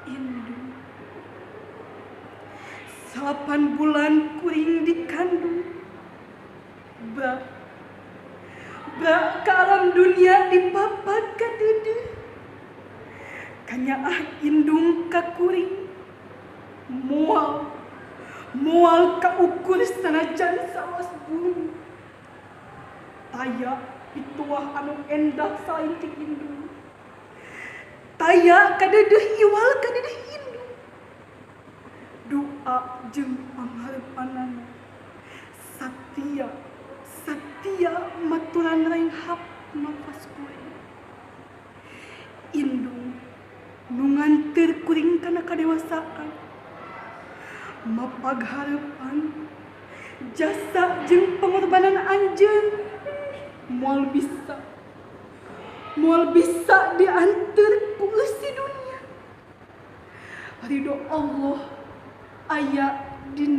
Indung, 9 bulan kuring dikandung, bra bra ke alam dunia dipapad kadeudeuh. Kanyaah indung ka kuring moal moal kaukur sanajan saluas bumi. Taya pituah anu endah salain ti indung. Taya kadeudeuh iwal kadeudeuh indung. Doa jeung panghareupanana satia satia maturan renghap nafas kuring. Indung nu nganteur kuring kana kadewasaan, mapag hareupan jasa jeung pengorbanan anjeun moal bisa moal bisa dianteur ku eusi dunia. Ridho Allah aya dina.